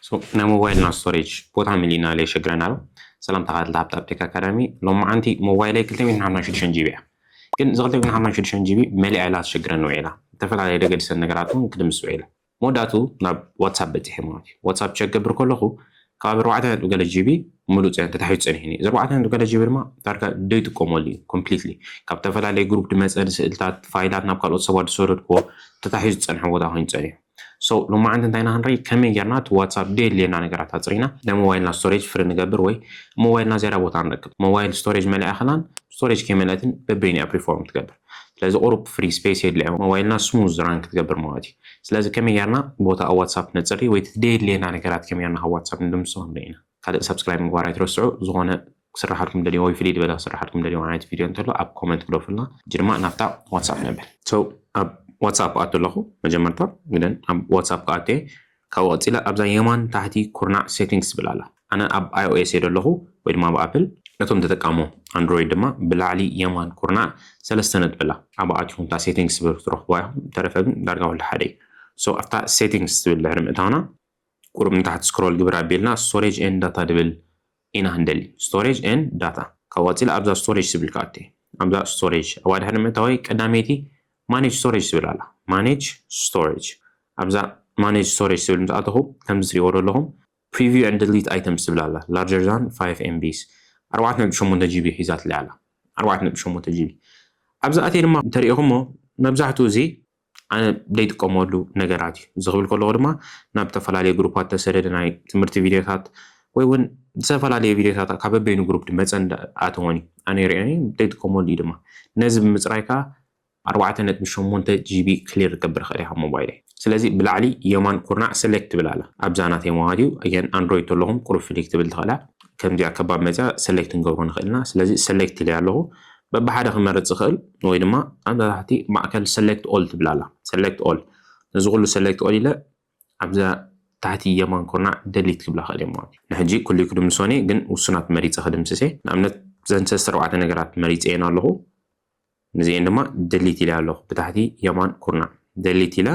So ናይ ሞባይልና ስቶሬጅ ቦታ መሊእና ለየሸግረና ኣሎ። ሰላም ተኸታተልቲ ሃብታብ ቴክ ኣካዳሚ። ሎማዓንቲ ሞባይለይ ክልተ ሚእትን ሓምሳን ሽዱሽተ ጂቢ እያ። ግን እዚ ክልተ ሚእትን ሓምሳን ሽዱሽተ ጂቢ መሊኣ ኢላ ትሸግረኒ ውዒላ። ዝተፈላለዩ ደገድሰን ነገራት እውን ክድምስ ውዒላ። መወዳእቱ ናብ ዋትሳፕ በፂሐ ማለት እዩ። ዋትሳፕ ቸክ ገብር ከለኹ ካብ ኣርባዕተ ነጥቢ ገለ ጂቢ ሙሉእ ፀ- ተታሒዙ ፀኒሕኒ። እዚ ኣርባዕተ ነጥቢ ገለ ጂቢ ድማ ዳርጋ ደይጥቀመሉ እዩ ኮምፕሊትሊ። ካብ ዝተፈላለዩ ግሩፕ ድመፀ ስእልታት፣ ፋይላት ናብ ካልኦት ሰባት ዝሰደድክዎ ተታሒዙ ዝፀንሐ ቦታ ኮይኑ ፀኒሑ። So ሎማዓንቲ እንታይ ኢና ክንርኢ፣ ከመይ ጌርና እቲ ዋትሳፕ ደየድልየና ነገራት ኣፅሪና ናይ ሞባይልና ስቶሬጅ ፍሪ ንገብር ወይ ሞባይልና ዝያዳ ቦታ ንረክብ። ሞባይል ስቶሬጅ መሊኣ ከላን ስቶሬጅ ከይመልአትን በበይኑ እያ ፕሪፎርም ትገብር። ስለዚ ቁሩብ ፍሪ ስፔስ የድልያ ሞባይልና ስሙዝ ራን ክትገብር ማለት እዩ። ስለዚ ከመይ ጌርና ቦታ ኣብ ዋትሳፕ ነፅሪ ወይ እቲ ደየድልየና ነገራት ከመይ ጌርና ካብ ዋትሳፕ ንድምስሶ ክንርኢ ኢና። ካልእ ሳብስክራይብ ምግባር ኣይትረስዑ። ዝኾነ ክስራሓልኩም ደልዮ ወይ ፍልይ ዝበለ ክስራሓልኩም ደልዮ ዓይነት ቪድዮ እንተሎ ኣብ ኮመንት ግደፉልና። ሕጂ ድማ ናብታ ዋትሳፕ ነብል። So ኣብ ዋትሳፕ ክኣቱ ኣለኹ። መጀመርታ ግን ኣብ ዋትሳፕ ክኣቱ እየ። ካብኡ ቀፂለ ኣብዛ የማን ታሕቲ ኩርናዕ ሴቲንግስ ትብል ኣላ። ኣነ ኣብ iOS እየ ዘለኹ ወይ ድማ ኣብ ኣፕል። ነቶም ተጠቃሞ ኣንድሮይድ ድማ ብላዕሊ የማን ኩርናዕ ሰለስተ ነጥቢ ኣላ። ኣብኣ ኣቲኹም እታ ሴቲንግስ ትብል ትረኽብዋ ኢኹም። ተረፈ ግን ዳርጋ ኩሉ ሓደ እዩ። So ኣብታ ሴቲንግስ ትብል ድሕሪ ምእታውና ቁሩብ ንታሕቲ ስክሮል ግብር ኣቢልና ስቶሬጅ ኤንድ ዳታ ድብል ኢና ክንደሊ። ስቶሬጅ ኤንድ ዳታ። ካብ ቀፂለ ኣብዛ ስቶሬጅ ትብል ክኣቱ እየ። ኣብዛ ስቶሬጅ ኣብኣ ድሕሪ ምእታወይ ቀዳመይቲ ማኔጅ ስቶሬጅ ትብል ኣላ። ማኔጅ ስቶሬጅ። ኣብዛ ማኔጅ ስቶሬጅ ትብል ምስ ኣተኹ ከምዚ ትሪእዎ ዘለኹም ፕሪቪው ኤንድ ዲሊት ኣይተምስ ትብል ኣላ። ላርጀር ዛን ፋይቭ ኤምቢስ ኣርባዕተ ነጥቢ ሸሞንተ ጂቢ ሒዛትለይ ኣላ። ኣርባዕተ ነጥቢ ሸሞንተ ጂቢ። ኣብዛ ኣትየ ድማ እንተሪኢኹሞ መብዛሕትኡ እዚ ኣነ ዘይጥቀመሉ ነገራት እዩ። እዚ ክብል ከለኹ ድማ ናብ ዝተፈላለዩ ግሩፓት ተሰደደ ናይ ትምህርቲ ቪድዮታት ወይ እውን ዝተፈላለዩ ቪድዮታት ካብ በበይኑ ግሩፕ ድመፀ ኣተወኒ ኣነ ሪኦ ዘይጥቀመሉ እዩ ድማ። ነዚ ብምፅራይ ከዓ ኣርባዕተ ነጥቢ ሸሞንተ ጂቢ ክሊር ክገብር ይኽእል እየ ካብ ሞባይለይ። ስለዚ ብላዕሊ የማን ኩርናዕ ሰሌክት ትብል ኣላ። ኣብዛ ናተይ ማለት እዩ። ኣየን ኣንድሮይድ ተለኹም ቁሩብ ፍሊክ ትብል ትኽእላ። ከምዚኣ ከባብ መፅያ ሰሌክት ክንገብሮ ንኽእል ኢና። ስለዚ ሰሌክት ኢለ ኣለኹ። በብሓደ ክመርፅ ይኽእል ወይ ድማ ኣብ ታሕቲ ማእከል ሰሌክት ኦል ትብል ኣላ። ሰሌክት ኦል። እዚ ኩሉ ሰሌክት ኦል ኢለ ኣብዛ ታሕቲ የማን ኩርናዕ ደሊት ክብላ ክእል እየ ማለት እዩ። ንሕጂ ኩሉ ክድምሶኒ ግን ውሱናት መሪፀ ክድምስስ እየ። ንኣብነት ዘን ሰለስተ ኣርባዕተ ነገራት መሪፀ እየን ኣለኹ። ንዚአን ድማ ደሊት ኢለ ኣለኹ። ብታሕቲ የማን ኩርናዕ ደሊት ኢለ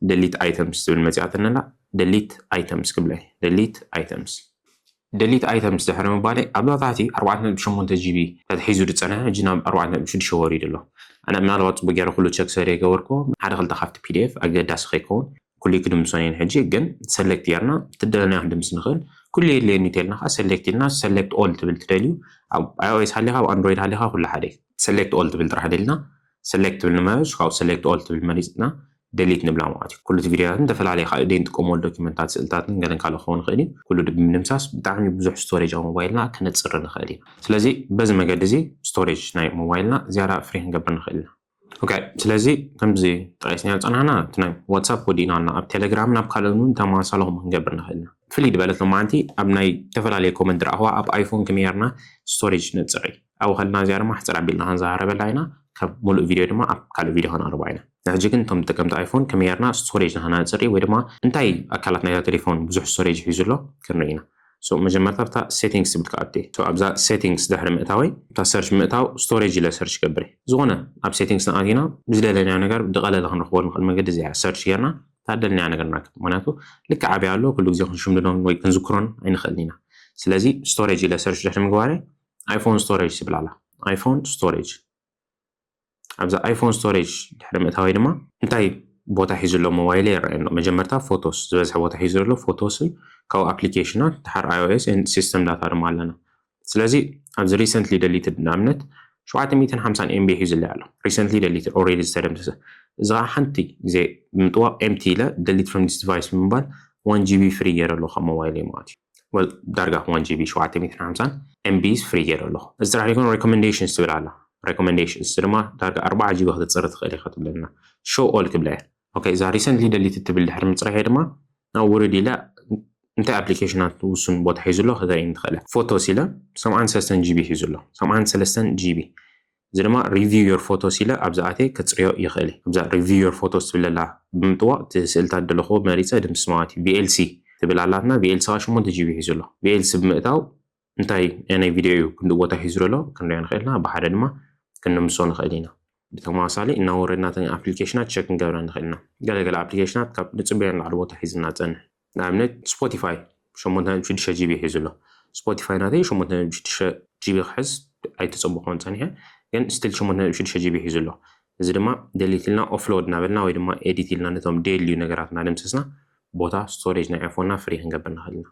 ደሊት ኣይተምስ ትብል መፂኣትኒ ኣላ። ደሊት ኣይተምስ ክብለ እየ። ደሊት ኣይተምስ። ደሊት ኣይተምስ ድሕሪ ምባለይ ኣብዛ ታሕቲ ኣርባዕተ ነጥቢ ሸሞንተ ጂቢ ተትሒዙ ዝፀንሐ ሕጂ ናብ ኣርባዕተ ነጥቢ ሽዱሽተ ወሪዱ ኣሎ። ኣነ ምናልባት ፅቡቅ ገይረ ኩሉ ቸክ ስለ ዘይገበርክዎ ሓደ ክልተ ካብቲ ፒዲኤፍ ኣገዳሲ ከይከውን ኩሉ ክድምሶን እየን። ሕጂ ግን ሰሌክት ጌርና ትደለናዮ ክንድምስ ንኽእል። ኩሉ የድልየኒ ተልና ከዓ ሰሌክት ኢልና ሰሌክት ኦል ትብል ትደልዩ ኣብ iOS ሃሊኻ ኣብ ኣንድሮይድ ሃሊኻ ኩሉ ሓደ እዩ። ሰሌክት ኦል ትብል ጥራሕ ደሊና ሰሌክት ትብል ንመረጽ ካብኡ ሰሌክት ኦል ትብል መሪጽና ደሊት ንብላ ማለት እዩ። ኩሉ እቲ ቪድዮታትን ዝተፈላለዩ ካልእ ደይ ንጥቀመሉ ዶኪመንታት ስእልታትን ገለን ካልእ ክኸውን ይኽእል እዩ። ኩሉ ብምድምሳስ ብጣዕሚ ብዙሕ ስቶሬጅ ኣብ ሞባይልና ክነጽሪ ንኽእል ኢና። ስለዚ በዚ መገዲ እዚ ስቶሬጅ ናይ ሞባይልና ዝያዳ ፍሪ ክንገብር ንኽእል ኢና። ኦኬ ስለዚ ከምዚ ጠቂስናዮ ዝፀናሕና እቲ ናይ ዋትሳፕ ወዲእና ኣለና። ኣብ ቴሌግራም ናብ ካልኦት እውን ተመሳሳሊ ከምኡ ክንገብር ንኽእል ኢና። ፍልይ ዝበለት ሎማዓንቲ ኣብ ናይ ዝተፈላለዩ ኮመንት ዝረኣኽዋ ኣብ ኣይፎን ከመይ ጌርና ስቶሬጅ ነፅሪ ኣብኡ ከለና እዚኣ ድማ ሕፅር ኣቢልና ክንዘራረበላ ኢና። ካብ ሙሉእ ቪድዮ ድማ ኣብ ካልእ ቪድዮ ከነቕርባ ኢና። ንሕጂ ግን እቶም ተጠቀምቲ ኣይፎን ከመይ ጌርና ስቶሬጅ ንኸነፅሪ ወይ ድማ እንታይ ኣካላት ናይታ ቴሌፎን ብዙሕ ስቶሬጅ ሒዙ ኣሎ ክንርኢ ኢና። So መጀመርታ ኣብታ ሴቲንግስ ትብል ክኣቱ እየ። So ኣብዛ ሴቲንግስ ድሕሪ ምእታወይ ኣብታ ሰርች ምእታው ስቶሬጅ ኢለ ሰርች ገብር እየ። ዝኾነ ኣብ ሴቲንግስና ኣቲና ብዝደለናዮ ነገር ብቐለለ ክንረኽቦ ንኽእል መንገዲ እዚኣ ሰርች ጌርና እታ ደለናያ ነገር ንረክብ። ምኽንያቱ ልክዕ ኣበይ ኣሎ ኩሉ ግዜ ክንሽምድዶን ወይ ክንዝክሮን ኣይንኽእልን ኢና። ስለዚ ስቶሬጅ ኢለ ሰርች ድሕሪ ምግባረይ ኣይፎን ስቶሬጅ ትብል ኣላ። ኣይፎን ስቶሬጅ ኣብዛ ኣይፎን ስቶሬጅ ድሕሪ ምእታወይ ድማ እንታይ ቦታ ሒዙ ኣሎ ሞባይለይ ይረኣየኒ ኣሎ። መጀመርታ ፎቶስ ዝበዝሐ ቦታ ሒዙ ዘሎ ፎቶስ እዩ። ካብኡ ኣፕሊኬሽናት ድሓር iOS and system data ድማ ኣለና። ስለዚ ኣብዚ ሪሰንትሊ ደሊትድ ንኣብነት ሸውዓተ ሚእትን ሓምሳን ኤምቢ ሒዙለይ ኣሎ። ሪሰንትሊ ደሊትድ ኦልሬዲ ዝተደምሰሰ። እዚ ከዓ ሓንቲ ግዜ ብምጥዋቕ ኤምቲ ኢለ ደሊት ፍሮም ዲስ ዲቫይስ ብምባል ዋን ጂቢ ፍሪ ገይረ ኣለኹ ካብ ሞባይለይ ማለት እዩ። Well ዳርጋ ዋን ጂቢ ሸውዓተ ሚእትን ሓምሳን ኤምቢ ፍሪ ገይረ ኣለኹ። እዚ ጥራሕ ዘይኮነ ሬኮመንዴሽንስ ትብል ኣላ። ሬኮመንዴሽንስ ድማ ዳርጋ ኣርባዓ ጂቢ ክተፅሪ ትኽእል ኢኻ ትብለና። ሾው ኦል ክብላ እየ። ኦኬ እዛ ሪሰንትሊ ደሊትድ ትብል ድሕሪ ምፅራይ ድማ ናብ ውርድ ኢለ እንታይ ኣፕሊኬሽናት ውሱን ቦታ ሒዙ ኣሎ ክተርእየኒ ትኽእል እያ። ፎቶስ ኢለ ሰብዓን ሰለስተን ጂቢ ሒዙ ኣሎ። ሰብዓን ሰለስተን ጂቢ እዚ ድማ ሪቪው ዮር ፎቶስ ኢለ ኣብዛ ኣትየ ከፅርዮ ይኽእል እየ። ኣብዛ ሪቪው ዮር ፎቶስ ትብል ኣላ ብምጥዋቕ እቲ ስእልታት ደለኹዎ መሪፀ ድምስስ ማለት እዩ። ቪኤልሲ ትብል ኣላትና። ቪኤልሲ ከዓ ሸሞንተ ጂቢ ሒዙ ኣሎ። ቪኤልሲ ብምእታው እንታይ ናይ ቪድዮ እዩ ክንዲ ቦታ ሒዙ ዘሎ ክንሪኦ ንኽእል ኢና። ብሓደ ድማ ክንምሶ ንኽእል ኢና። ብተመሳሳሊ እናወረድና እተን ኣፕሊኬሽናት ቸክ ክንገብረን ንኽእል ኢና። ገለገለ ኣፕሊኬሽናት ካብ ንፅበዮ ንላዕሊ ቦታ ሒዝና ዝፀንሕ ንኣብነት ስፖቲፋይ ሸሞንተ ነጥቢ ሽዱሽተ ጂቢ ሒዙ ኣሎ። ስፖቲፋይ ናተይ ሸሞንተ ነጥቢ ሽዱሽተ ጂቢ ክሕዝ ኣይተጸበኹን ጸኒሐ፣ ግን ስቲል ሸሞንተ ነጥቢ ሽዱሽተ ጂቢ ሒዙ ኣሎ። እዚ ድማ ደሊት ኢልና ኦፍሎድ እናበልና ወይ ድማ ኤዲት ኢልና ነቶም ደድልዩ ነገራት እናደምሰስና ቦታ ስቶሬጅ ናይ ኣይፎንና ፍሪ ክንገብር ንኽእል ኢና።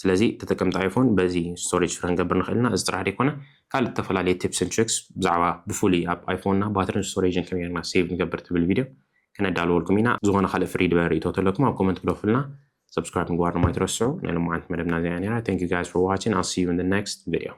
ስለዚ ተጠቀምቲ ኣይፎን በዚ ስቶሬጅ ፍሪ ክንገብር ንኽእል ኢና። እዚ ጥራሕ ዘይኮነ ካልእ ዝተፈላለዩ ቲፕስን ትሪክስ ብዛዕባ ብፍሉይ ኣብ ኣይፎንና ባትርን ስቶሬጅን ከመይ ጌርና ሴቭ ንገብር ትብል ቪድዮ ከነዳልወልኩም ኢና። ዝኾነ ካልእ ፍሪ ድበ ርእይቶ ተለኩም ኣብ ኮመንት ግደፉልና። ሰብስክራይብ ምግባር ድማ ኣይትረስዑ። ናይ ሎማዓንቲ መደብና እዚኣ ነይራ። Thank you guys for watching. I'll see you in the next video.